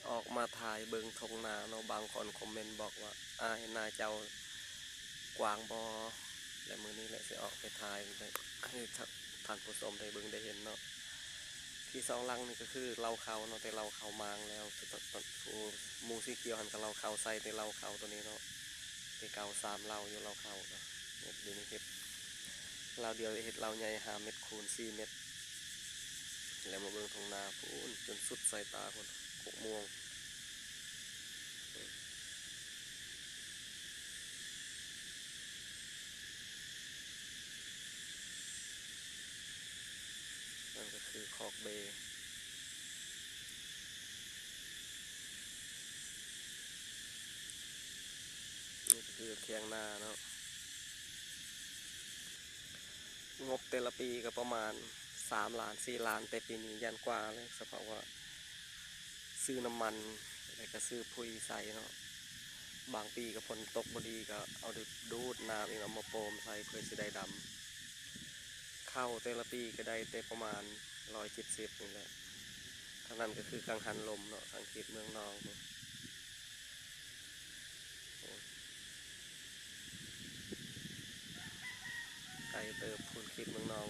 ອອກມາຖ່າຍເບິ່ງທົ່ງນາເນາະ, ບາງຄົນຄອມເມັນບອກວ່າ ອ້າຍ ນາເຈົ້າກວ້າງບໍ່? ແລະ ມື້ນີ້ແຫຼະຊິອອກໄປຖ່າຍໃຫ້ທ່ານຜູ້ຊົມໄດ້ເບິ່ງໄດ້ເຫັນເນາະ. ທີ່ສອງຫຼັງນີ້ກໍຄືເລົ້າເຂົ້າເນາະ, ແຕ່ເລົ້າເຂົ້າມ້າງແລ້ວ. ໂອ້ ມຸງສີຂຽວຫັ້ນກໍເລົ້າເຂົ້າໃສ່ແຕ່ເລົ້າເຂົ້າໂຕນີ້ເນາະ, ແຕ່ເກົ່າສາມເລົ້າຢູ່ເລົ້າເຂົ້າ. ດຽວນີ້ເຮັດເລົ້າດຽວ ເຮັດເລົ້າໃຫຍ່ຫ້າເມັດຄູນສີ່ເມັດ. ແລ້ວມາເບິ່ງທົ່ງນາພຸ້ນ ຈົນສຸດສາຍຕາພຸ້ນ ຫົກໂມງ. ນັ້ນກໍຄືຄອກເບ. ນີ້ກໍຄືຖຽງນາເນາະ. ງົບແຕ່ລະປີກໍປະມານສາມລ້ານ ສີ່ລ້ານ, ແຕ່ປີນີ້ຢ້ານກວ່າແລ້ວ ສະເພາະວ່າຊື້ນ້ຳມັນ ແລ້ວກໍຊື້ປຸຍໃສ່ເນາະ. ບາງປີກໍຝົນຕົກບໍ່ດີ ກໍເອົາ ດູດນ້ຳອີກ ເອົາມາໂປມໃສ່ເພື່ອຊິໄດ້ດຳ. ເຂົ້າແຕ່ລະປີກໍໄດ້ແຕ່ປະມານຮ້ອຍເຈັດສິບນີ້ແຫຼະ. ທາງນັ້ນກໍຄືກັງຫັນລົມເນາະ, ທາງເຂດເມືອງນອງ. ໂອ້ ໄກເຕີບພຸ້ນ ເຂດເມືອງນອງ